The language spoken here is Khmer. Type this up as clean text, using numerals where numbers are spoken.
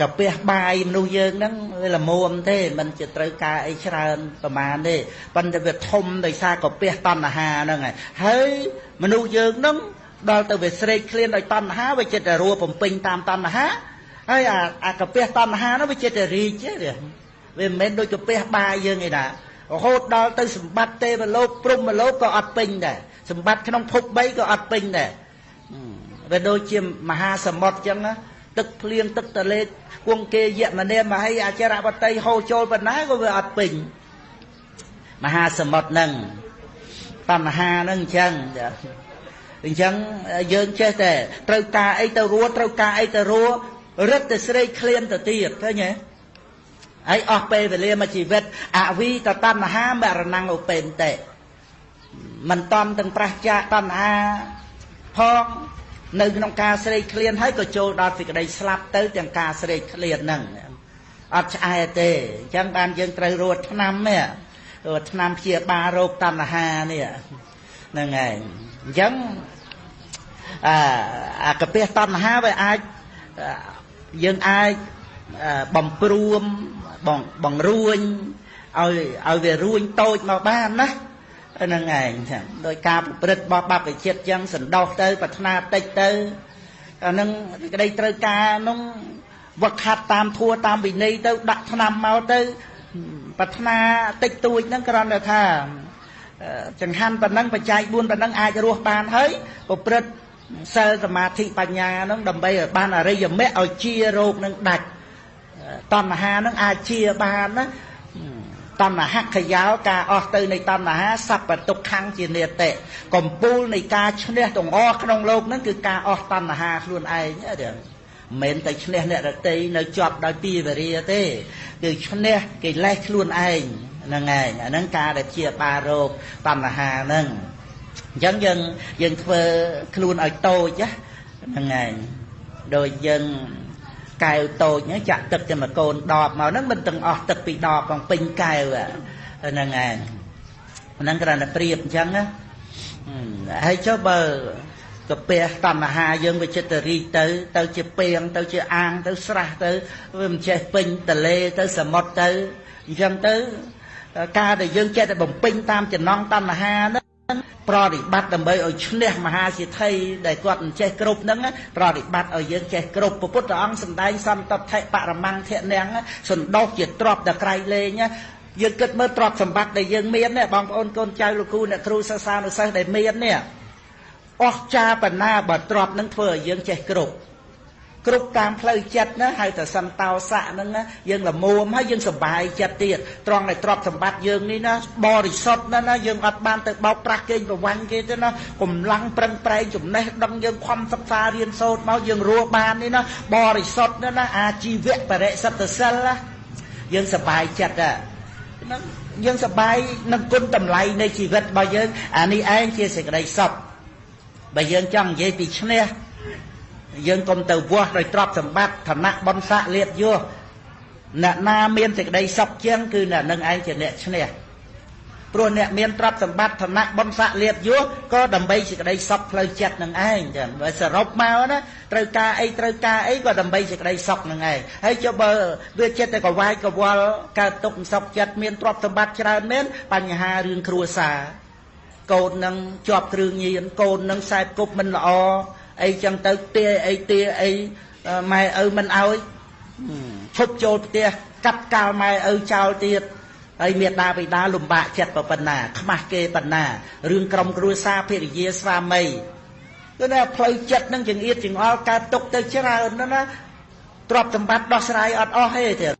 កាពះបាយមនុស្សយើងហ្នឹងវាល្មមទេមិនជាត្រូវការអីច្រើនប្រមាណទេប៉ុន្តែវាធំដោយសារកាពះតណ្ហាហ្នឹងហើយមនុស្សយើងហ្នឹងដល់ទៅវាស្រេកឃ្លានដោយតណ្ហាវាចិត្តតែរួបំពេញតាមតណ្ហាហើយអាកាពះតណ្ហាហ្នឹងវាចិត្តតែរីកទេវាមិនមែនដូចកាពះបាយយើងឯណារហូតដល់ទៅសម្បត្តិទេវលោកព្រហ្មលោកក៏អត់ពេញដែរសម្បត្តិក្នុងភព3ក៏អត់ពេញដែរវាដូចជាមហាសមុទ្រចឹងណាទឹកភ្លៀងទឹកទលេគង្គេយមនាមហីអចរវតីហូរចូលប៉ុណ្ណាក៏វាអត់ពេញមហាសមុទ្រហ្នឹងតណ្ហាហ្នឹងអញ្ចឹងអញ្ចឹងយើងចេះតែត្រូវការអីទៅរួត្រូវការអីទៅរួរឹតតែស្រេកឃ្លានទៅទៀតឃើញទេហើយអស់ពេលវេលាមួយជីវិតអវិតតណ្ហាមរណងឧបេន្តិមិនតន់ទាំងប្រះចាកតណ្ហាផងនៅក្នុងការស្រេកឃ្លានហើយក៏ចូលដល់សេចក្តីស្លាប់ទៅទាំងការស្រេកឃ្លានហ្នឹងអត់ឆ្អែតទេអញ្ចឹងបានយើងត្រូវរត់ថ្នាំនេះរត់ថ្នាំព្យាបាលរោគតណ្ហានេះហ្នឹងហើយអញ្ចឹងអាកាពះតណ្ហាវាអាចយើងអាចបំព្រួមបង្រួញឲ្យវារួញតូចមកបានណាហ្នឹងឯងដោយការប្រព្រឹត្តរបស់បព្វជិតចឹងសន្តោសទៅប្រាថ្នាតិចទៅអានឹងក្តីត្រូវការនោះវឹកហាត់តាមធัวតាមវិន័យទៅដាក់ថ្នាំមកទៅប្រាថ្នាតិចតួចហ្នឹងគ្រាន់តែថាចង្ហាន់ប៉ុណ្ណឹងបច្ច័យ4ប៉ុណ្ណឹងអាចរស់បានហើយប្រព្រឹត្តសិលសមាធិបញ្ញាហ្នឹងដើម្បីឲ្យបានអរិយមគ្គឲ្យជារោគនឹងដាច់តណ្ហាហ្នឹងអាចជាបានណាតណ្ហខយោការអស់ទៅនៃតណ្ហាសัพពទុក្ខំជានិតិកំពូលនៃការឈ្នះទាំងអស់ក្នុងលោកហ្នឹងគឺការអស់តណ្ហាខ្លួនឯងទេមិនមែនតែឈ្នះអ្នករតីនៅជាប់ដោយពីវរាទេគឺឈ្នះកិលេសខ្លួនឯងហ្នឹងឯងអាហ្នឹងការដែលជាបារោគតណ្ហាហ្នឹងអញ្ចឹងយើងធ្វើខ្លួនឲ្យតូចហ្នឹងឯងដោយយើងកែវតូចហ្នឹងចាក់ទឹកតែមួយកូនដបមកហ្នឹងមិនទាំងអស់ទឹកពីដបផងពេញកែវហ្នឹងឯងហ្នឹងគ្រាន់តែប្រៀបអញ្ចឹងណាហើយចុះបើកាពះតណ្ហាយើងវាចិត្តទៅរីកទៅទៅជាពាងទៅជាអាងទៅស្រះទៅវាមិនចេះពេញទលេទៅសមុទ្រទៅអញ្ចឹងទៅការដែលយើងចេះតែបំពេញតាមចំណងតណ្ហាហ្នឹងប្រតិបត្តិដើម្បីឲ្យឈ្នះមហាសេដ្ឋីដែលគាត់មិនចេះគ្រប់ហ្នឹងប្រតិបត្តិឲ្យយើងចេះគ្រប់ពុទ្ធអង្គសម្ដែងសន្តដ្ឋិបរមង្គធនៈសន្តោសជាទ្រព្យដែលក្រៃលែងយើងគិតមើលទ្រព្យសម្បត្តិដែលយើងមាននេះបងប្អូនកូនចៅលោកគ្រូអ្នកគ្រូសិស្សានុសិស្សដែលមាននេះអស់ចាបណ្ណាបើទ្រព្យហ្នឹងធ្វើឲ្យយើងចេះគ្រប់គ្រប់តាមផ្លូវចិត្តណាហៅតែសន្តោសៈហ្នឹងណាយើងល្មមហើយយើងសប្បាយចិត្តទៀតត្រង់តែទ្រព្យសម្បត្តិយើងនេះណាបរិសុទ្ធណាស់ណាយើងអត់បានទៅបោកប្រាស់គេប្រវាញ់គេទេណាកម្លាំងប្រឹងប្រែងចំណេះដឹងយើងខំសិក្សារៀនសូត្រមកយើងរស់បាននេះណាបរិសុទ្ធណាស់ណាអាជីវៈបរិសុទ្ធសិលណាយើងសប្បាយចិត្តហ្នឹងយើងសប្បាយនឹងគុណតម្លៃនៃជីវិតរបស់យើងអានេះឯងជាសេចក្តីសុខបើយើងចង់និយាយពីឈ្នះយើងកុំទៅវាស់ដោយទ្រព្យសម្បត្តិឋានៈបុណ្យស័ក្តិលាភយសអ្នកណាមានសេចក្តីសុខជាងគឺអ្នកនឹងឯងជាអ្នកឈ្នះព្រោះអ្នកមានទ្រព្យសម្បត្តិឋានៈបុណ្យស័ក្តិលាភយសក៏ដើម្បីសេចក្តីសុខផ្លូវចិត្តនឹងឯងចឹងបើសរុបមកណាត្រូវការអីត្រូវការអីក៏ដើម្បីសេចក្តីសុខនឹងឯងហើយចុះបើវាចិត្តតែកវាយកវល់កើតទុក្ខសុខចិត្តមានទ្រព្យសម្បត្តិច្រើនមែនបញ្ហារឿងគ្រួសារកូននឹងជាប់គ្រឿងញៀនកូននឹងខ្សែគប់មិនល្អអីចឹងទៅទាអីទាអីម៉ែឪមិនឲ្យឈប់ចូលផ្ទះកាត់កាលម៉ែឪចោលទៀតហើយមេដាបិតាលំបាកចិត្តប៉ុណ្ណាខ្មាស់គេប៉ុណ្ណារឿងក្រុមគ្រួសារភរិយាស្វាមីគឺថាផ្លូវចិត្តនឹងចង្អៀតចង្អល់កើតទុកទៅច្រើនណាស់ណាទ្រព្យសម្បត្តិដោះស្រាយអត់អស់ទេ